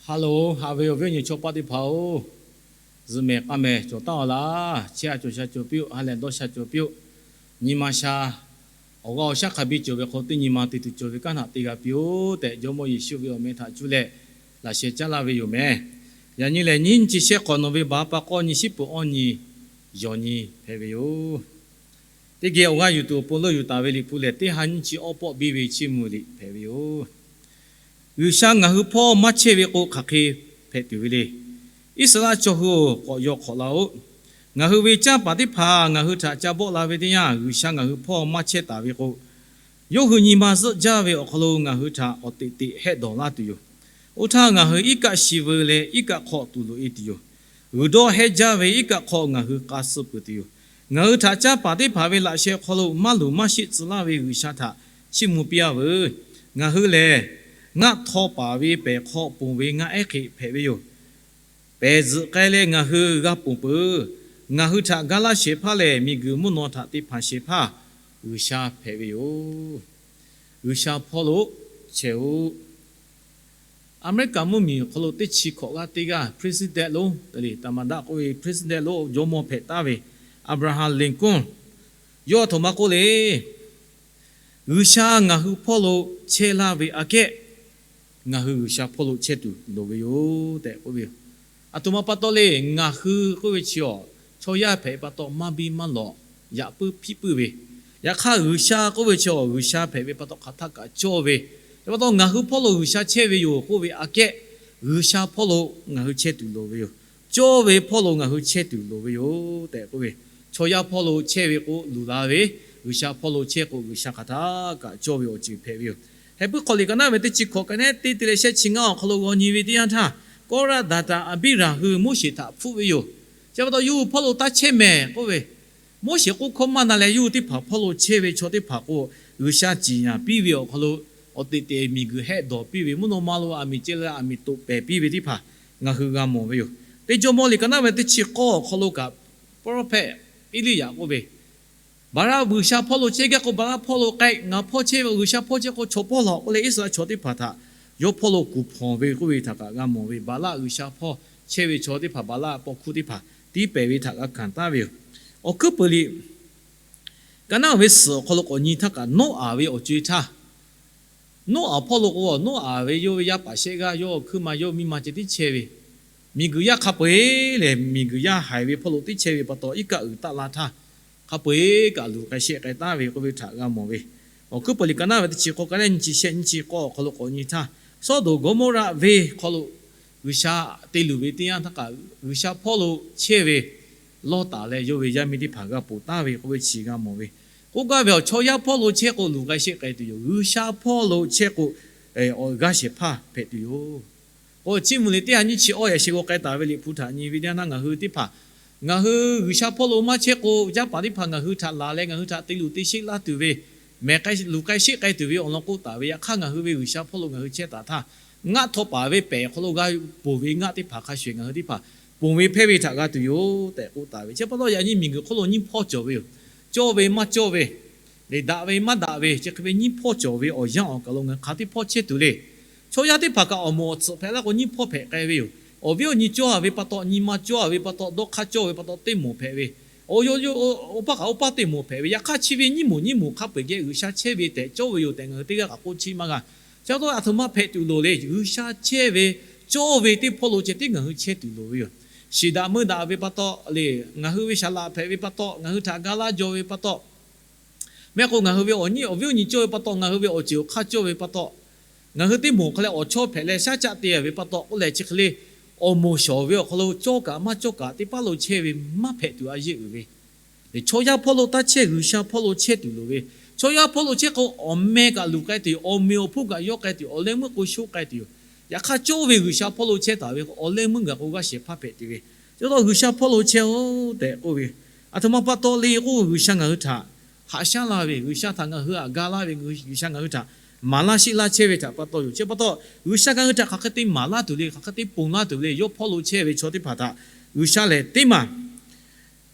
Hello, haꞈ ve awˬ viˉ awˬ nyi chaw paˆ teˇ hpaˍ-oˬ, zuhꞈ mehˍ k'a mehˍ cawˬ taˉ-a laˇ. Chehˇ-a cawˬ sha cawˬ piˇ-oˆ. Ha lehˬ dawˇ sha cawˬ piˇ-oˆ. Nyi ma sha awˬ g'aˇ awˬ shaˉ hk'a biˇ cawˬ ve hk'aw, teˇ nyi ma te tuˬ cawˬ ve kanˉ htaꞈ te g'a piˇ-oˆ tehꞈ, Jawˇmawˇ Yeˍsuˆ ve awˬ meh htaꞈ cuˇ leh laꞈ sheh caˉ laˇ ve yoˬ meh. Yaꞈ nyi lehˬ, nyiˇ nyi chi shehˆ hk'awꞈ nawˬ ve baˬ pa k'awˇ nyi shiˉ peuˬ awˇ nyi yawˬ nyi hpehꞈ ve yoˬ. Teˇ geh awˬ g'aˇ yuˬ tuˬ awˬ pon leuˆ yuˬ taˍ ve Liꞈ hpu lehˬ, teˇ ha nyiˇ chi awˇ pawˆ biˇ ve chiˇ mvuh liꞈ hpehꞈ ve yoˬ. G'uiˬsha ngaˬ hui hpawˇ maˇ chehˇ ve k'o, hk'aˬ hk'e hpehꞈ tuˬ ve le. Iˉsaˍreˍlaˆ chaw hui-oˬ, k'awꞈ yaw hk'awꞈ la-oˆ. Ngaˬ hui ve canˇ paˍ teˇ hpaˍ ngaˬ hui htaꞈ ca bawˆ la ve teˇ yanˇ, G'uiˬsha ngaˬ hui hpawˇ maˇ chehˇ taˍ ve k'o, yawˇ hui nyi ma zuhˆ jaˇ ve awˬ hk'aw lo ngaˬ hui htaꞈ awˬ teꞈ teꞈ hehˆ dawˬ laˇ tuˬ yoˬ. Oˇ htaˇ, ngaˬ hui iˉ kaˆ shi veu leh iˉ kaˆ hk'aw tuˬ loꞈ-e tuˬ yoˬ. G'uiˬ dawˇ hehˆ jaˇ ve iˉ kaˆ hk'aw ngaˬ hui k'a suh peuˬ tuˬ yoˬ. Ngaˬ hui htaꞈ canˇ paˍ teˇ hpaˍ ve laꞈ sheh hk'aw lo maˇ luˬ maˇ sheˆ tcuh laˇ ve G'uiˬsha htaꞈ chiˇ mvuh piˇ-a veuˬ. Ngaˬ hui lehˬ, ngaˆ htaw paˍ ve pehˬ hk'aw ponˬ ve ngaˆ ehˉ hk'e hpehꞈ ve yoˬ. Pehˬ zuhꞈ k'ai leh ngaˬ hui g'a ponˬ peuˬ. Ngaˬ hui htaꞈ ga laˇ shehˍ hpaˇ lehˬ, miˬguiˬ mvuhˇ naw htaꞈ te hpanˍ shehˍ hpaˇ G'uiˬsha hpehꞈ ve yoˬ. G'uiˬsha hpawˇ lo chehˇ-oˆ. Aˍmeˍriˆkaˍ mvuhˇmiˬ awˬ hk'aw lo teˇ chi hkawꞈ g'aˇ teˇ g'aˇ president lonˉ, taˍmaˍdaˆ k'oˆ ve president lonˉ jawˇmawˇ hpehꞈ taˍ ve Abraham Lincoln, yawˇ aˬ htoꞈ ma k'oˆ le. G'uiˬsha ngaˬ hui hpawˇ lo chehˇ laˇ ve aꞈ kehˉ, ngaˬ hui G'uiˬsha hpawˇ lo chehˇ tuˬ loˍ ve yoˬ tehꞈ k'oˆ ve yoˬ. Aˬ htoꞈ ma pa taw le. Ngaˬ hui k'oˆ ve chi awˬ, chaw yaˇ hpehꞈ ve pa taw maˇ biˇ maˇ lawꞈ, yaꞈ puiˉ hpiˆ puiˉ ve. Yaꞈ hk'aˇ, G'uiˬsha k'oˆ ve chi awˬ, G'uiˬsha hpehꞈ ve pa taw hk'aˬ htaˆ kaꞈ cawˇ ve. Chi pa taw ngaˬ hui hpawˇ lo G'uiˬsha chehˇ ve yoˬ k'oˆ ve aꞈ kehˉ, G'uiˬsha hpawˇ lo ngaˬ hui chehˇ tuˬ loˍ ve yoˬ. Cawˇ ve hpawˇ lo ngaˬ hui chehˇ tuˬ loˍ ve yoˬ tehꞈ k'oˆ ve. Chaw yaˇ hpawˇ lo chehˇ ve k'o luˬ la ve, G'uiˬsha hpawˇ lo chehˇ k'o G'uiˬsha hk'aˬ htaˆ kaꞈ cawˇ ve awˬ ceuˬ hpehꞈ ve yoˬ. Heh puiˉ hk'aw liꞈ ka naˉ ve teˇ chi hkawꞈ ka nehˉ teˇ te leh shehˆ chi ngaˇ awˬ hk'aw lo g'aw nyi ve teˇ yanˇ htaˇ, Kawˇraˆ Daˍtaˍ Aˍbiˇraˍ hui Moˉseˍ htaꞈ hpfuhˆ ve yoˬ. Chi pa taw yawˇ hui hpawˇ lo taˇ chehˇ mehˍ k'oˆ ve, Moˉseˍ k'oˆ hkawˇ maˇ na leh, yawˇ hui teˇ hpaˍ hpawˇ lo chehˇ ve chaw teˇ hpaˍ k'o, G'uiˬsha ciˍ yanˍ piˇ ve awˬ hk'aw lo awˬ teꞈ teꞈ miˬguiˬ hehˆ dawˬ piˇ ve, mvuhˇ naw ma lo aˬ miˍ ceh leh aˬ miˍ toꞈ pehˍ piˇ ve teˇ hpaˍ ngaˬ hui g'a mawˬ ve yoˬ. Teˇ Jawˇmawˇ liꞈ ka naˉ ve teˇ chi k'awˇ awˬ hk'aw lo kaꞈ, prophet Eˇliˇyaꞈ k'oˆ ve, Baˍlaˆ G'uiˬsha hpawˇ lo chehˇ gaˇ k'o, Baˍlaˆ hpawˇ lo k'ai, ngaˬ hpawˇ chehˇ ve G'uiˬsha hpawˇ chehˇ k'o chaw pawˇ laˬ k'oˆ leh, Iˉsaˍreˍlaˆ chaw teˇ hpaˍ htaꞈ yawˇ hpawˇ lo kuˬ hpawnˬ ve k'oˆ ve htaꞈ kaꞈ g'a mawˬ ve. Baˍlaˆ G'uiˬsha hpawˇ chehˇ ve chaw teˇ hpaˍ, Baˍlaˆ paw hkuˇ teˇ hpaˍ tiˉ pehˍ ve htaꞈ g'a hkanˍ taˍ ve yoˬ. Awˬ hkuiˉ peuˬ liꞈ ka naˉ ve suhˍ awˬ hk'aw lo k'awꞈ nyi htaˇ kaꞈ, Noˉaꞈ ve awˬ co-e htaˇ, Noˉaꞈ hpawˇ lo k'o, Noˉaꞈ ve yawˇ ve yaˇ paˍ shehˆ g'aˇ, yawˇ hkuiˇ ma yawˇ miˇ ma ceh tiˉ chehˇ ve, miˬguiˬ yaˇ hk'a peu-eˬ lehˬ, miˬguiˬ yaˇ haiˬ ve hpawˇ lo tiˉ chehˇ ve pa taw, iˉ kaˆ uiˍ taˆ la htaˇ, hk'a peu-eˬ kaꞈ luˬ k'ai shehˆ k'ai taˍ ve k'oˆ ve htaꞈ g'a mawˬ ve. Awˬ hkuiˉ peuˬ liꞈ ka naˉ ve teˇ chi k'awˇ ka nehˉ nyiˇ chi shehˆ nyiˇ chi k'awˇ awˬ hk'aw lo k'awꞈ nyi htaˇ, Sawˉdonˍ Gawˇmawˇraˆ venˇ hk'aw lo G'uiˬsha te luˬ ve teˇ yanˇ htaˇ kaꞈ, G'uiˬsha hpawˇ lo chehˇ ve Lawˇtaˍ leh yawˇ ve yaˇ miˇ teˇ hpaˍ g'a ponˬ taˍ ve k'oˆ ve chi g'a mawˬ ve. K'oˆ gaˇ ve awˬ, chaw yaˇ hpawˇ lo chehˇ k'o luˬ k'ai shehˆ k'ai tuˬ yoˬ. G'uiˬsha hpawˇ lo chehˇ k'o, g'aˇ shehˍ hpaˇ hpehꞈ tuˬ yoˬ. K'o, chiˇ mvuh liꞈ teˇ ha nyiˇ chi awˇ yaꞈ sheh g'aw k'ai taˍ ve Liꞈ hpu htaꞈ nyi ve teˇ yanˇ htaˇ, ngaˬ hui teˇ hpaˍ, ngaˬ hui G'uiˬsha hpawˇ lo maˇ chehˇ k'o, yaˇ paˍ teˇ hpaˍ ngaˬ hui htaꞈ laˬ leh ngaˬ hui htaꞈ te luˬ te sheˆ laˇ tuˬ ve, mehˬ k'ai luˬ k'ai sheˆ k'ai tuˬ ve awˬ lawn k'oˆ taˍ ve. Yaꞈ hk'aˇ, ngaˬ hui ve G'uiˬsha hpawˇ lo ngaˬ hui chehˇ taˍ htaˇ, ngaˆ htaw paˍ ve pehˬ hk'aw lo g'a ponˬ ve ngaˆ teˇ hpaˍ hk'a shuˍ ngaˬ hui teˇ hpaˍ ponˬ ve hpehˇ ve htaꞈ g'a tuˬ yoˬ tehꞈ k'oˆ taˍ ve. Chi pa taw yaꞈ nyi miˬguiˬ hk'oˆ lo nyiˇ hpawˇ cawˬ ve yoˬ. Cawˇ ve maˇ cawˇ ve, leh daꞈ ve maˇ daꞈ ve, chi hk'e ve nyiˇ hpawˇ cawˬ ve awˬ yanˇ awˬ kaˬ lo ngaˬ hui hk'aˬ teˇ hpawˇ chehˇ tuˬ le. Chaw yaˇ teˇ hpaˍ kaꞈ awˬ moˍ awˬ tsuhꞈ hpehꞈ laˇ k'o nyiˇ hpawˇ hpehꞈ k'ai ve yoˬ. Awˬ viˉ awˬ nyi cawˇ-a ve pa taw, nyi ma cawˇ-a ve pa taw, dawˇ hk'aˇ cawˇ ve pa taw teˇ moˍ hpehꞈ ve, awˬ, oˇ paˇ kaꞈ oˇ paˇ teˇ moˍ hpehꞈ ve. Yaꞈ hk'aˇ, chi ve nyiˇ moˍ nyiˇ moˍ hk'a peu-eˬ geh G'uiˬsha chehˇ ve tehꞈ cawˇ ve yoˬ tehꞈ ngaˬ hui teˇ g'aˇ kaꞈ k'oˆ chiˇ maˇ g'a. Chi pa taw aˬ htoꞈ ma hpehꞈ tuˬ loˍ le. G'uiˬsha chehˇ ve, cawˇ ve teˇ hpawˇ lo ceh tiˉ ngaˬ hui chehˇ tuˬ loˍ ve yoˬ. Shiˍ daꞈ meuˇ daꞈ ve pa taw le, ngaˬ hui ve saˍ laꞈ hpehꞈ ve pa taw, ngaˬ hui htaꞈ ga laˇ jaw ve pa taw, mehˆ k'o ngaˬ hui ve awˬ nyi awˬ viˉ awˬ nyi cawˇ ve pa taw, ngaˬ hui ve awˬ ceuˬ awˬ hk'aˇ cawˇ ve pa taw, ngaˬ hui teˇ moˍ hk'a leh awˬ chawˇ hpehꞈ leh shaˉ caˆ te-a ve pa taw k'oˆ leh, chi hk'e le awˬ moˍ shawˍ ve awˬ hk'aw lo cawˇ kaꞈ maˇ cawˇ kaꞈ teˇ paˉ lo chehˇ ve maˇ hpehꞈ tuˬ a yeˇ uiˍ ve. Chaw yaˇ hpawˇ lo taˇ chehˇ, G'uiˬsha hpawˇ lo chehˇ tuˬ loˍ ve. Chaw yaˇ hpawˇ lo chehˇ k'o, awˬ meh kaꞈ luˬ k'ai tuˬ yoˬ, awˬ meꞈ awˬ hponˇ kaꞈ yawˇ k'ai tuˬ yoˬ, awˬ leh meuˇ k'o shoˆ k'ai tuˬ yoˬ. Yaꞈ hk'aˇ, cawˇ ve G'uiˬsha hpawˇ lo chehˇ taˍ ve k'o, awˬ leh meuˇ gaˬ k'o g'aˇ shehˍ hpaˇ hpehꞈ tuˬ ve. Chi pa taw G'uiˬsha hpawˇ lo chehˇ-oˆ tehꞈ k'oˆ ve. Aˬ htoꞈ ma pa taw le k'o, G'uiˬsha ngaˬ hui htaꞈ haꞈ shaˉ la ve, G'uiˬsha htaꞈ ngaˬ hui htaꞈ ga laˇ ve, G'uiˬsha ngaˬ hui htaꞈ maˍ laˇ sheˆ laˇ chehˇ ve htaꞈ pa taw yoˬ. Chi pa taw G'uiˬsha ngaˬ hui htaꞈ hk'aˬ hk'e te maˍ laˇ tuˬ le, hk'aˬ hk'e te ponˬ laˇ tuˬ le, yawˇ hpawˇ lo chehˇ ve chaw teˇ hpaˍ htaꞈ G'uiˬsha lehˬ teˇ maˬ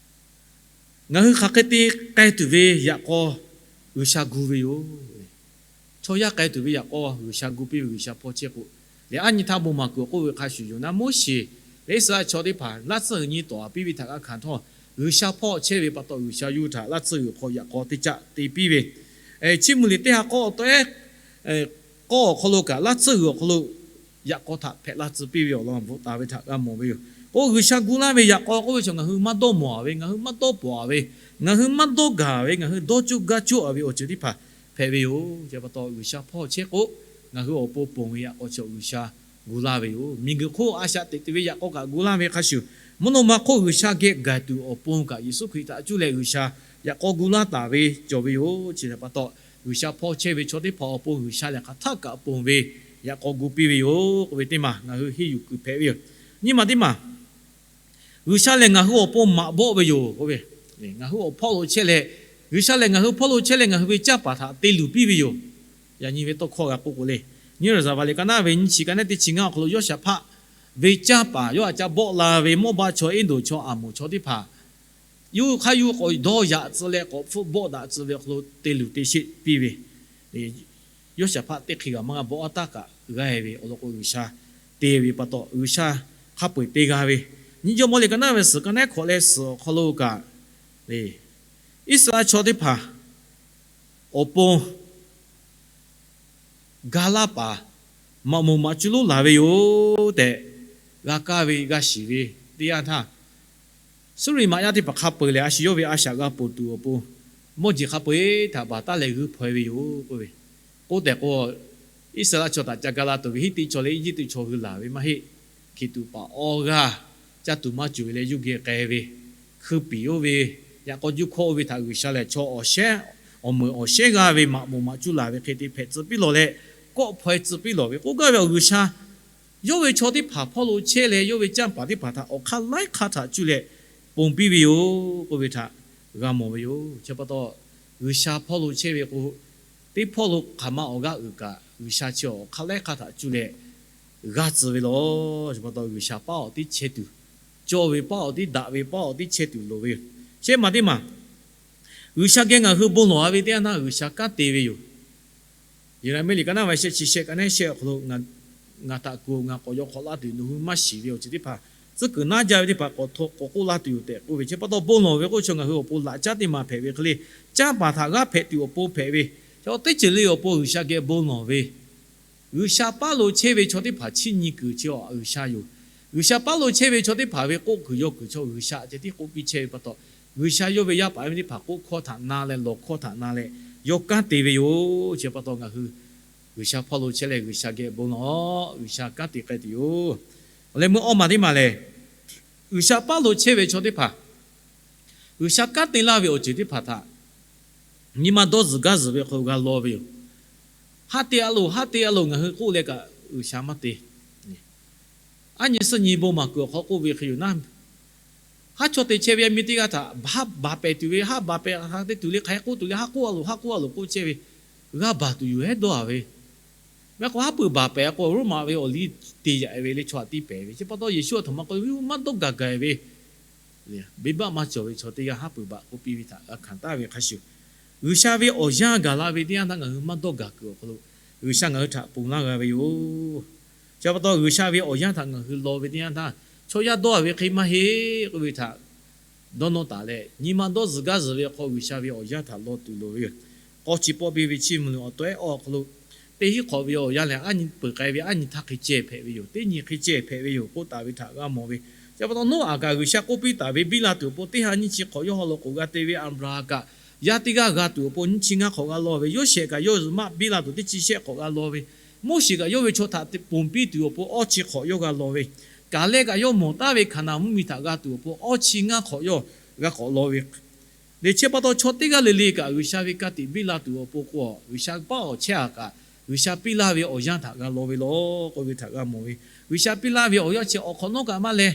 ngaˬ hui hk'aˬ hk'e te k'ai tuˬ ve yaꞈ k'aw G'uiˬsha gu ve yoˬ. Chaw yaˇ k'ai tuˬ ve yaꞈ k'aw G'uiˬsha gu piˇ ve, G'uiˬsha hpawˇ chehˇ k'o, Leh aˉ nyi htaˇ bon maˍ kuiˬ awˬ k'oˆ ve hk'a shuˍ, Yoˍnaˆ, Moˉseˍ leh Iˉsaˍreˍlaˆ chaw teˇ hpaˍ laˇ tsuhˇ g'uiˬ nyi tawˍ a piˇ ve htaꞈ g'a hkanˍ htawˇ, G'uiˬsha hpawˇ chehˇ ve pa taw, G'uiˬsha yawˇ hui htaꞈ laˇ tsuhˇ g'uiˬ hk'aw yaꞈ k'aw teˇ caˆ te piˇ ve, chiˇ mvuh liꞈ teˇ ha k'awˇ awˬ taw ehˉ k'awˇ awˬ hk'aw lo kaꞈ laˇ tsuhˇ g'uiˬ awˬ hk'aw lo yaꞈ k'aw htaꞈ hpehꞈ la tcuh piˇ ve awˬ lawn bvuhꞈ taˍ ve htaꞈ g'a mawˬ ve yoˬ. K'o, G'uiˬsha gu laˇ ve yaꞈ k'aw k'oˆ ve chaw, ngaˬ hui maˇ dawˇ mawˬ a ve, ngaˬ hui maˇ dawˇ pawˍ a ve, ngaˬ hui maˇ dawˇ gaˬ ve, ngaˬ hui dawˇ cuˇ gaˇ cuˇ a ve awˬ ceuˬ teˇ hpaˍ hpehꞈ ve yoˬ. Chi pa taw, G'uiˬsha hpawˇ chehˇ k'o, ngaˬ hui awˬ pon ponˬ ve yaꞈ k'aw chi G'uiˬsha gu laˇ ve yoˬ. Miˬguiˬ hk'oˆ a shaꞈ teꞈ tuˬ ve yaꞈ k'aw kaꞈ gu laˇ ve hk'a shuˍ, mvuhˇ naw ma hk'oˆ G'uiˬsha geh gaˬ tuˬ awˬ pon kaꞈ Yeˍsuˆ Hkriꞈ htaꞈ cuˇ leh G'uiˬsha yaꞈ k'aw gu laˇ taˍ ve cawˬ ve yoˬ. Chi htaꞈ pa taw, G'uiˬsha hpawˇ chehˇ ve chaw teˇ hpaˍ awˬ pon G'uiˬsha lehˬ hk'aˬ htaˆ kaꞈ ponˬ ve yaꞈ k'aw gu piˇ ve yoˬ k'oˆ ve teˇ maˬ ngaˬ hui henˇ yuˬ kuiˬ hpehꞈ ve yoˬ. Nyi ma teˇ maˬ, G'uiˬsha lehˬ ngaˬ hui awˬ pon maꞈ bawˆ ve yoˬ k'oˆ ve, ngaˬ hui awˬ hpawˇ lo chehˇ leh, G'uiˬsha lehˬ ngaˬ hui hpawˇ lo chehˇ leh ngaˬ hui ve canˇ paˍ htaꞈ te luˬ piˇ ve yoˬ. Yaꞈ nyi ve tawˇ hkawˇ g'a k'oˆ k'o le, nyi raˍzaˍvaˍ liꞈ ka naˉ ve nyiˇ chi ka naˉ teˇ chi ngaˇ awˬ hk'aw lo Yawˇshaˍhpaˆ ve canˇ paˍ yawˇ htaꞈ ca bawˆ la ve Mawˇbaˆ chaw, Eˇdonˍ chaw, Aˍmonˍ chaw teˇ hpaˍ yawˇ hui hk'a yuˬ k'awꞈ dawˇ yaꞈ tcuh leh k'awꞈ hpfuhˆ bawˆ daꞈ tcuh ve awˬ hk'aw lo te luˬ te sheˆ piˇ ve, Yawˇshaˍhpaˆ teˇ hk'e g'a maˇ g'a bawˆ a taˇ kaꞈ g'a e ve awˬ lawn k'o, G'uiˬsha te ve pa taw G'uiˬsha hk'a peu eˬ te g'a ve. Nyi jawˇmawˇ liꞈ ka naˉ ve suhˍ ka naˉ hkawꞈ leh suhˍ awˬ hk'aw lo kaꞈ, Iˉsaˍreˍlaˆ chaw teˇ hpaˍ awˬ pon ga laˇ paˍ maꞈ moˍ maꞈ cuˇ lonˉ laˬ ve yoˬ tehꞈ g'a kaˇ ve g'a shiˍ ve teˇ yanˇ htaˇ, Suˇriˆmaꞈ yaˇ teˇ hpaˍ hk'a peu eˬ lehˬ, a shu yawˇ ve a shaꞈ g'a ponˬ tuˬ awˬ pon, mawˇ jeˬ hk'a peu eˬ htaꞈ baˬ taˉ leh g'uiˇ hpaw e ve yoˬ k'oˆ ve. K'oˆ tehꞈ k'o, Iˉsaˍreˍlaˆ chaw htaꞈ ca ga la tuˬ ve Hiˉtiˆ chaw leh Eˇjiˇtuꞈ chaw hui laˬ ve maˇ heˆ. Hkiˬ tuꞈ paˍ awˇ g'aˇ caˇ tuˬ maˇ cawˬ ve leh yawˇ geh k'ai ve, hkui piˍ oˇ ve, yaꞈ k'aw juˇ hkawˇ oˇ ve htaꞈ G'uiˬsha lehˬ chaw awˬ shehˉ, awˬ meuˍ awˬ shehˉ g'aˇ ve maꞈ moˍ maꞈ cuˇ laˬ ve hk'e te hpehꞈ tcuh piˇ lawˬ leh, kawˆ hpaw e tcuh piˇ lawˬ ve k'oˆ gaˇ ve awˬ G'uiˬsha yawˇ ve chaw teˇ hpaˍ hpawˇ lo chehˇ leh, yawˇ ve canˇ paˍ teˇ hpaˍ htaꞈ awˬ hk'aˇ laiˉ hk'aˇ htaꞈ cuˇ leh ponˬ piˇ ve yoˬ k'oˆ ve htaꞈ g'a mawˬ ve yoˬ. Chi pa taw, G'uiˬsha hpawˇ lo chehˇ ve k'o, teˇ hpawˇ lo hk'aˬ ma awˬ g'aˇ uiˍ kaꞈ G'uiˬsha chi awˬ hk'aˇ laiˉ hk'aˇ htaꞈ cuˇ leh g'a tcuh ve lawˬ. Chi pa taw, G'uiˬsha paˉ awˬ tiˉ chehˇ tuˬ, cawˇ ve paˉ awˬ tiˉ, daꞈ ve paˉ awˬ tiˉ chehˇ tuˬ loˍ ve yoˬ. Shehˆ maˬ teˇ maˬ, G'uiˬsha geh ngaˬ hui bon lawˬ a ve teˇ yanˇ htaˇ G'uiˬsha kanˉ te ve yoˬ. Yeˍraˍmiˆ liꞈ ka naˉ ve shehˆ chi shehˆ ka naˉ shehˆ awˬ hk'aw lo, ngaˬ htaꞈ kuˬ, ngaˬ k'awꞈ yaw hk'awꞈ laˇ tuˬ, nawˬ hui maˇ shiˍ ve awˬ ceuˬ teˇ hpaˍ, tcuhˉ kuiˬ naˉ jaˇ ve teˇ hpaˍ k'awꞈ hto k'awꞈ k'oˆ laˇ tuˬ yoˬ tehꞈ k'oˆ ve. Chi pa taw bon lawˬ ve k'oˆ ve chaw ngaˬ hui awˬ pon laꞈ caˉ teˇ maˬ hpehꞈ ve hk'e le, canˇ paˍ htaꞈ g'aˇ hpehꞈ tuˬ awˬ pon hpehꞈ ve, chaw teˇ ceuˬ le awˬ pon G'uiˬsha geh bon lawˬ ve, G'uiˬsha paˉ lo chehˇ ve chaw teˇ hpaˍ chiˇ nyi kuiˬ chi G'uiˬsha yoˬ. G'uiˬsha paˉ lo chehˇ ve chaw teˇ hpaˍ ve k'oˆ kuiˬ yaw kuiˬ chaw G'uiˬsha ceh tiˉ k'oˆ piˇ chehˇ ve pa taw, G'uiˬsha yawˇ ve yaˇ paˍ yaˇ miˇ teˇ hpaˍ k'oˆ hkawˇ htaꞈ na leh lawˬ hkawˇ htaꞈ na leh yawˇ kanˉ te ve yoˬ. Chi pa taw ngaˬ hui G'uiˬsha hpawˇ lo chehˇ leh G'uiˬsha geh bon lawˬ, G'uiˬsha kanˉ te k'ai tuˬ yoˬ. Awˬ leh meuˇ awˇ maˬ teˇ maˬ lehˬ, G'uiˬsha paˉ lo chehˇ ve chaw teˇ hpaˍ G'uiˬsha kanˉ te laˇ ve awˬ ceuˬ teˇ hpaˍ htaꞈ nyi ma dawˇ zuhˬ gaˇ zuhˬ ve hk'aw lo g'a law ve yoˬ. Haˉ te a loˬ, haˉ te a loˬ ngaˬ hui k'oˆ leh kaꞈ G'uiˬsha maˇ te. Aˉ nyi suhˆ nyi bon maˍ kuiˬ awˬ hk'aw k'oˆ ve hk'e yoˬ naˉ, haˉ chaw te chehˇ ve yaˇ miˇ teˇ g'aˇ htaꞈ haˉ baˬ pehˍ tuˬ ve, haˉ baˬ pehˍ hk'a te tuˬ le, hk'aˬ hk'e k'oˆ tuˬ le, haˉ k'oˆ a loˬ, haˉ k'oˆ a loˬ k'oˆ chehˇ ve, g'a baˬ tuˬ yoˬ hehˉ dawˇ a ve. Maˇ k'o, haˉ pui baˬ pehˍ k'o, Roˉmaꞈ ve awˬ liˇ te yaꞈ ve le, chaw htaꞈ tiˇ pehˍ ve. Chi pa taw Yeˍsuˆ a htoꞈ ma k'oˆ ve, maˇ dawˇ gaˬ gaˬ ve venˇbaˆ maˇ cawˬ ve chaw teˇ g'aˇ haˉ pui baˬ k'oˆ piˇ ve htaꞈ g'a hkanˍ taˍ ve hk'a shuˍ, G'uiˬsha ve awˬ yanˇ gaˬ la ve teˇ yanˇ htaˇ ngaˬ hui maˇ dawˇ gaˬ kuiˬ awˬ hk'aw lo G'uiˬsha ngaˬ hui htaꞈ ponˬ laˇ g'a ve yoˬ. Chi pa taw G'uiˬsha ve awˬ yanˇ htaꞈ ngaˬ hui law ve teˇ yanˇ htaˇ, chaw yaˇ dawˇ a ve hk'e maˇ heˆ k'oˆ ve htaꞈ dawˇ nawˇ taˍ leh, nyi ma dawˇ zuhˬ gaˇ zuhˬ ve hk'aw G'uiˬsha ve awˬ yanˇ htaꞈ law tuˬ loˍ ve yoˬ. K'awˇ chi pawˆ piˇ ve Chiˇ mvuh liꞈ awˬ taw ehˉ awˬ hk'aw lo, teˇ hinˉ hk'awꞈ ve awˬ yanˇ lehˬ, aˉ nyi peuˬ k'ai ve aˉ nyi htaˇ hk'e ceh hpehꞈ ve yoˬ, teˇ nyi hk'e ceh hpehꞈ ve yoˬ k'oˆ taˍ ve htaꞈ g'a mawˬ ve. Chi pa taw Noˉaꞈ kaꞈ G'uiˬsha k'oˆ piˇ taˍ ve, biˇ la tuˬ awˬ pon teˇ ha nyiˇ chi hk'awꞈ yawˇ haw lo k'oˍ g'a te ve, Aˍbraˍhanˍ kaꞈ yaˇ teˇ g'aˇ g'a tuˬ awˬ pon nyiˇ chi ngaˇ hk'awꞈ g'a law ve, Yoˇsehꞈ kaꞈ yawˇ zuhꞈ maˆ biˇ la tuˬ teˇ chi shehˆ hk'awꞈ g'a law ve, Moˉseˍ kaꞈ yawˇ ve chaw htaꞈ ponˬ piˇ tuˬ awˬ pon awˇ chi hk'awꞈ yawˇ g'a law ve, Kaˍlehˆ kaꞈ yawˇ mawˬ taˉ ve Hkaˍnanˍ mvuhˇmiˬ htaꞈ g'a tuˬ awˬ pon awˇ chi ngaˇ hk'awꞈ yawˇ g'a k'awꞈ law ve. Leh chi pa taw chaw teˇ g'aˇ le le kaꞈ G'uiˬsha ve ka tiꞈ biˇ la tuˬ awˬ pon k'o, G'uiˬsha paˉ awˬ chehˇ a kaꞈ, G'uiˬsha piˇ laˇ ve awˬ yanˇ htaꞈ g'a law ve lawˬ k'oˆ ve htaꞈ g'a mawˬ ve. G'uiˬsha piˇ laˇ ve awˬ yanˇ chi awˬ hk'awꞈ nawˉ kaꞈ maˇ leh,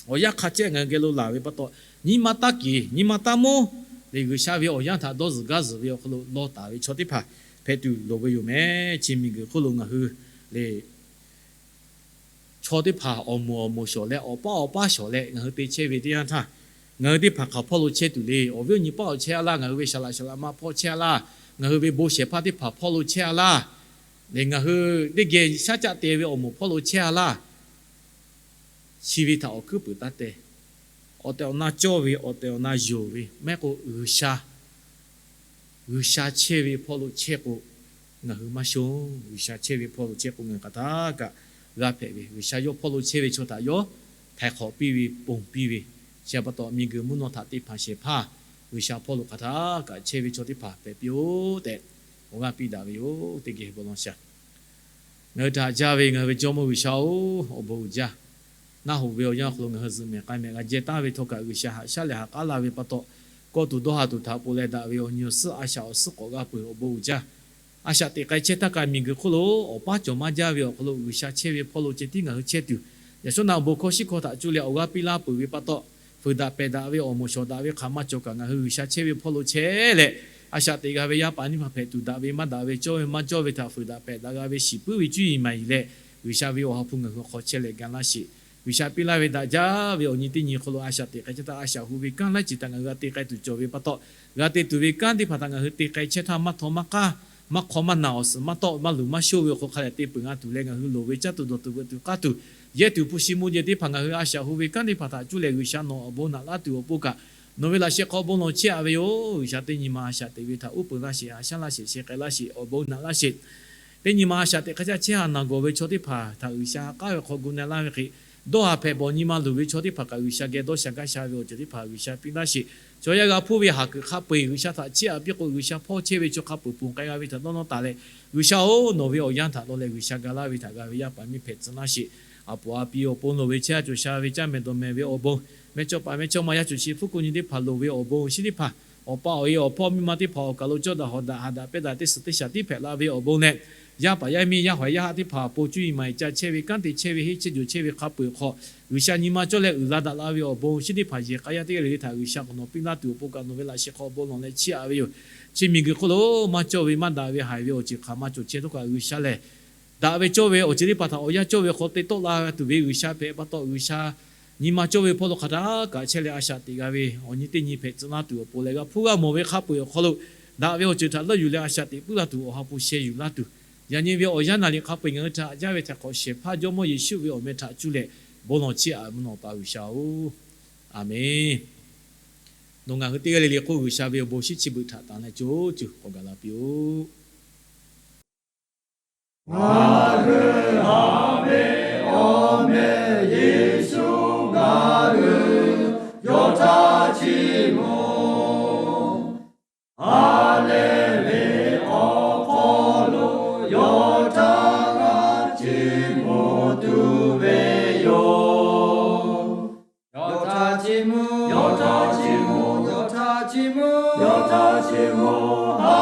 awˬ yanˇ hk'a ceh ngaˬ hui geh lo laˬ ve pa taw, nyi ma taˇ keˍ, nyi ma taˇ mawˇ leh G'uiˬsha ve awˬ yanˇ htaꞈ dawˇ zuhˬ gaˇ zuhˬ ve awˬ hk'aw lo law taˍ ve chaw teˇ hpaˍ hpehꞈ tuˬ loˍ ve yoˬ meh. Chi miˬguiˬ hk'oˆ lo ngaˬ hui le chaw teˇ hpaˍ awˬ moˍ awˬ moˍ shawˍ leh, awˬ paˇ awˬ paˇ shawˍ leh ngaˬ hui te chehˇ ve teˇ yanˇ htaˇ, ngaˬ hui teˇ hpaˍ hk'aˬ hpawˇ lo chehˇ tuˬ le. Awˬ viˉ awˬ nyi paˇ awˬ chehˇ a laˇ, ngaˬ hui ve saˍ laꞈ saˍ laꞈ ma hpawˇ chehˇ a laˇ, ngaˬ hui ve bon shehˍ hpaˇ teˇ hpaˍ hpawˇ lo chehˇ a laˇ, Lehˬ, ngaˬ hui teˇ geh shaˉ caˆ te ve awˬ moˍ hpawˇ lo chehˇ a laˇ. Chi ve htaꞈ awˬ hkuiˉ puiˍ taˇ te. Awˬ tehˬ awˬ na cawˇ ve, awˬ tehˬ awˬ na yonˍ ve, maˇ heˆ k'o G'uiˬsha, G'uiˬsha chehˇ ve hpawˇ lo chehˇ k'o, ngaˬ hui maˇ shonˇ. G'uiˬsha chehˇ ve hpawˇ lo chehˇ k'o, ngaˬ hui hk'aˬ htaˇ kaꞈ g'a hpehꞈ ve. G'uiˬsha yawˇ hpawˇ lo chehˇ ve chaw htaꞈ yawˇ htaiˍ hk'awꞈ piˇ ve, ponˬ piˇ ve. Chi pa taw, miˬguiˬ mvuhˇ naw htaꞈ te hpanˍ shehˍ hpaˇ G'uiˬsha hpawˇ lo hk'aˬ htaˇ kaꞈ chehˇ ve chaw teˇ hpaˍ hpehꞈ piˇ-oˆ tehꞈ, awˬ g'aˇ piˇ daꞈ ve yoˬ. Teˇ geh bon law shaˍ. Ngaˬ hui htaꞈ jaˇ ve ngaˬ hui ve Jawˇmawˇ G'uiˬsha-oˬ, awˬ bon uiˍ jaˇ. Naˆ hoꞈ ve awˬ yanˇ awˬ hk'aw lo ngaˬ hui zuhꞈ mehˍ k'ai mehˍ g'a jehˇ taˍ ve htawˇ kaꞈ, G'uiˬsha haꞈ shaˉ leh ha k'aˉ la ve pa taw, kawˇ tuˬ dawˇ ha tuˬ htaꞈ ponˬ leh daꞈ ve awˬ nyi awˬ suhˉ a shaꞈ awˬ suhˉ k'awꞈ g'a peuˬ, awˬ bon uiˍ jaˇ. A shaꞈ teꞈ k'ai chehˇ htaˇ kaꞈ, miˬguiˬ hk'oˆ lo awˬ paˉ cawˬ maˇ jaˇ ve awˬ hk'aw lo G'uiˬsha chehˇ ve hpawˇ lo ceh tiˉ ngaˬ hui chehˇ tuˬ, yaꞈ shawˉ naꞈ bon hkawˇ shiˉ hkawˇ htaꞈ cuˇ leh awˬ g'aˇ piˇ laˇ peuˬ ve pa taw, fuiˍ daꞈ pehˬ daꞈ ve awˬ moˍ shawˍ daꞈ ve hk'aˬ maˇ cawˬ kaꞈ, ngaˬ hui G'uiˬsha chehˇ ve hpawˇ lo chehˇ leh, a shaꞈ teꞈ g'a ve yaˇ paˍ nyiˇ hpaˍ hpehꞈ tuˬ, daꞈ ve maˇ daꞈ ve, cawˇ ve maˇ cawˇ ve htaꞈ fuiˍ daꞈ pehˬ daꞈ g'a ve shiˍ puiˉ ve cuˇ yiˍ maˍ yiˍ leh, G'uiˬsha ve awˬ ha hpu ngaˬ hui hk'aw chehˇ leh ga laˇ sheˍ. G'uiˬsha piˇ laˇ ve daꞈ jaˇ ve awˬ nyi teˇ nyi hk'aw lo a shaꞈ teꞈ k'ai chehˇ htaˇ, a shaꞈ hu ve kanˉ laiˉ ceuˬ htaꞈ ngaˬ hui g'a te k'ai tuˬ cawˬ ve pa taw, g'a te tuˬ ve kanˉ teˇ hpaˍ htaꞈ ngaˬ hui te k'ai chehˇ htaˇ, maˇ htaw maˇ k'aˇ, maˇ hk'aw maˇ naˬ, awˬ suhˍ maˇ tawˆ, maˇ luˬ maˇ shoˇ ve awˬ hk'aw hk'a dehꞈ te peuˬ ngaˬ tuˬ leh, ngaˬ hui loˍ ve caˇ tuˬ dawˬ tuˬ veuꞈ tuˬ k'aˇ tuˬ, yehˇ tuˬ hpu shi mvuhˇ jehˬ teˇ hpaˍ ngaˬ hui a shaꞈ hu ve kanˉ teˇ hpaˍ htaꞈ cuˇ leh G'uiˬsha nawˬ awˬ bon naꞈ laˇ tuˬ awˬ pon kaꞈ, nawˬ ve laꞈ sheh hk'aw bon lawˬ chehˇ a ve yoˬ. G'uiˬsha teˇ nyi ma a shaꞈ teꞈ ve htaꞈ uˉ peunˍ laˇ sheˍ, haꞈ shaˉ laˇ sheˍ, sheh k'ai laˇ sheˍ, awˬ bon naꞈ laˇ sheˍ. Teˇ nyi ma a shaꞈ teꞈ hk'a caˇ chehˇ a naˬ gawˬ ve chaw teˇ hpaˍ htaꞈ G'uiˬsha ha k'aˉ ve hk'aw gu na laˇ ve hk'e, dawˇ haˍ hpehꞈ bawˬ nyi ma luˬ ve chaw teˇ hpaˍ kaꞈ G'uiˬsha geh dawˇ sha gaˇ sha ve awˬ ceuˬ teˇ hpaˍ G'uiˬsha piˇ laˇ sheˍ. Chaw yaˇ g'a hpuˇ ve haˍ kuiˬ hk'a peu-eˬ G'uiˬsha htaꞈ chiˇ aꞈ piˇ k'o, G'uiˬsha hpawˇ chehˇ ve chaw hk'a peu-eˬ ponˬ k'ai g'a ve htaꞈ dawˇ nawˇ taˍ leh, G'uiˬsha-oˬ, nawˬ ve awˬ yanˇ htaꞈ dawˇ leh G'uiˬsha ga laˇ ve htaꞈ g'a ve yaˇ paˍ miˇ hpehꞈ tcuh laˇ sheˍ. A poˍ a pi awˬ pon loˍ ve chehˇ a cawˬ sha ve caˇ mehˍ dawˬ mehˍ ve awˬ bon, mehˇ chawˇ paˍ mehˇ chawˇ ma yaˇ cawˬ shi hpfuhˇ ku nyi teˇ hpaˍ loˍ ve awˬ bon, shinˉ teˇ hpaˍ, awˬ pa awˬ e awˬ hpawˇ miˇ ma teˇ hpaˍ awˬ kaˬ lo cawˇ daꞈ hawˍ daꞈ haꞈ daꞈ pehˇ daꞈ teˇ suhˍ teˇ shaˍ tiˉ hpehꞈ la ve awˬ bon leh, yaˇ paˍ yaˇ miˇ yaˇ hawˍ yaˇ haˆ teˇ hpaˍ awˬ pon cuˇ yiˍ maˍ yiˍ ca chehˇ ve kanˉ te chehˇ ve henˇ chehˇ jawˬ chehˇ ve hk'a peu-eˬ hk'aw, G'uiˬsha nyi ma cawˇ leh uiˍ la daꞈ la ve awˬ bon, shinˉ teˇ hpaˍ yehˬ k'a yaˇ teˇ g'aˇ le le htaꞈ G'uiˬsha k'awꞈ nawˬ piˇ laˇ tuˬ awˬ pon kaꞈ nawˬ ve laꞈ sheh hk'aw bon lawˬ leh chiˇ aꞈ ve yoˬ. Chi miˬguiˬ hk'oˆ lo maˇ cawˇ ve maˇ daꞈ ve haiˬ ve awˬ ceuˬ hk'aˬ ma cawˬ chehˇ htawˇ kaꞈ, G'uiˬsha lehˬ daꞈ ve cawˇ ve awˬ ceuˬ teˇ hpaˍ htaꞈ awˬ yanˇ cawˇ ve hk'aw te tawˆ la tuˬ ve G'uiˬsha hpehꞈ pa taw, G'uiˬsha nyi ma cawˇ ve hpawˇ lo hk'aˬ htaˇ kaꞈ chehˇ leh a shaꞈ teꞈ g'a ve awˬ nyi teˇ nyi hpehꞈ tcuh laˇ tuˬ awˬ pon leh, g'a hpuˇ g'a mawˬ ve hk'a peu-eˬ awˬ hk'aw lo daꞈ ve awˬ ceuˬ htaꞈ leuˆ yuˬ leh a shaꞈ teꞈ puiˉ laˇ tuˬ, awˬ ha hpu sheh yuˬ laˇ tuˬ, yaꞈ nyi ve awˬ yanˇ naˍ riˍ hk'a peu-eˬ ngaˬ hui htaꞈ haꞈ jaˇ ve htaꞈ hk'awꞈ shehˍ hpaˇ Jawˇmawˇ Yeˍsuˆ ve awˬ meh htaꞈ cuˇ leh bon lawˬ chiˇ aꞈ mvuhˇ naw pa G'uiˬsha-oˬ, Aˍmenˇ. Nawˬ ngaˬ hui teˇ g'aˇ le le hk'oˆ G'uiˬsha ve awˬ bon shinˉ chi beuꞈ htaꞈ tanˬ leh co ceuˬ k'awꞈ gaˬ la piˇ-oˆ. Ngaˬ hui haꞈ ve awˬ meh Yeˍsuˆ ngaˬ hui yawˇ htaꞈ chiˇ mvuh. Ha lehˬ ve awˬ hk'aw lo yawˇ htaꞈ g'a chiˇ mvuh tuˬ ve yoˬ. Yawˇ htaꞈ chiˇ mvuh, yawˇ htaꞈ chiˇ mvuh, yawˇ htaꞈ chiˇ mvuh, yawˇ htaꞈ chiˇ mvuh. Ha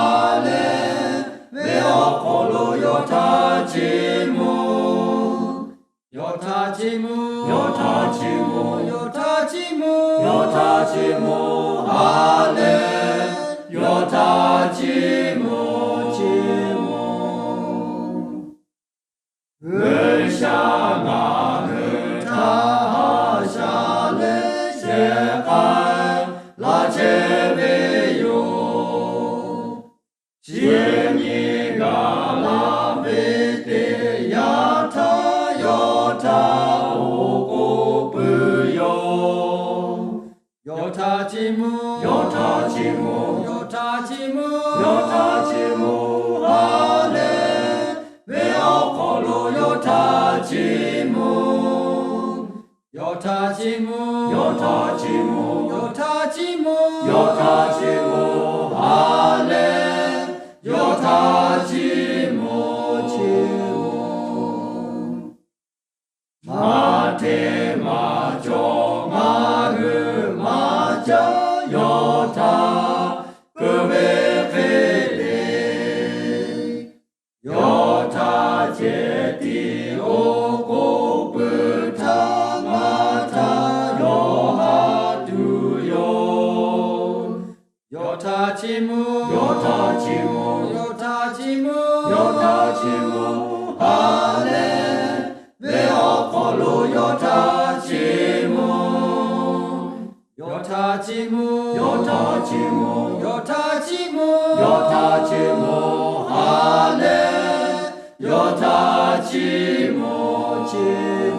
lehˬ ve awˬ hk'aw lo yawˇ htaꞈ chiˇ mvuh. Yawˇ htaꞈ chiˇ mvuh, yawˇ htaꞈ chiˇ mvuh, yawˇ htaꞈ chiˇ mvuh, yawˇ htaꞈ chiˇ mvuh. Ha lehˬ yawˇ htaꞈ chiˇ mvuh, chiˇ mvuh. G'uiˬsha ngaˬ hui htaꞈ haꞈ shaˉ leh sheh k'ai laˇ chehˇ ve yoˬ. Chi nyi gaˬ la ve teˇ yanˇ htaˇ yawˇ htaꞈ awˬ k'oˆ puiˉ yoˬ. Yawˇ htaꞈ chiˇ mvuh, yawˇ htaꞈ chiˇ mvuh, yawˇ htaꞈ chiˇ mvuh, yawˇ htaꞈ chiˇ mvuh. Ha lehˬ ve awˬ hk'aw lo yawˇ htaꞈ chiˇ mvuh. Yawˇ htaꞈ chiˇ mvuh, yawˇ htaꞈ chiˇ mvuh, yawˇ htaꞈ chiˇ mvuh, yawˇ htaꞈ chiˇ mvuh. Ha lehˬ yawˇ htaꞈ chiˇ mvuh, chiˇ mvuh. Maˇ hteˇ maˇ cawˬ ngaˬ hui maˇ caˇ yawˇ htaꞈ keu ve hk'e le. Yawˇ htaꞈ ceh tiˉ awˬ k'oˆ puiˉ htaˇ, ngaˬ htaꞈ yawˇ haꞈ tuˬ yoˬ. Yawˇ htaꞈ chiˇ mvuh, yawˇ htaꞈ chiˇ mvuh, yawˇ htaꞈ chiˇ mvuh, yawˇ htaꞈ chiˇ mvuh. Ha lehˬ ve awˬ hk'aw lo yawˇ htaꞈ chiˇ mvuh. Yawˇ htaꞈ chiˇ mvuh, yawˇ htaꞈ chiˇ mvuh, yawˇ htaꞈ chiˇ mvuh, yawˇ htaꞈ chiˇ mvuh. Ha lehˬ yawˇ htaꞈ chiˇ mvuh ceˇ.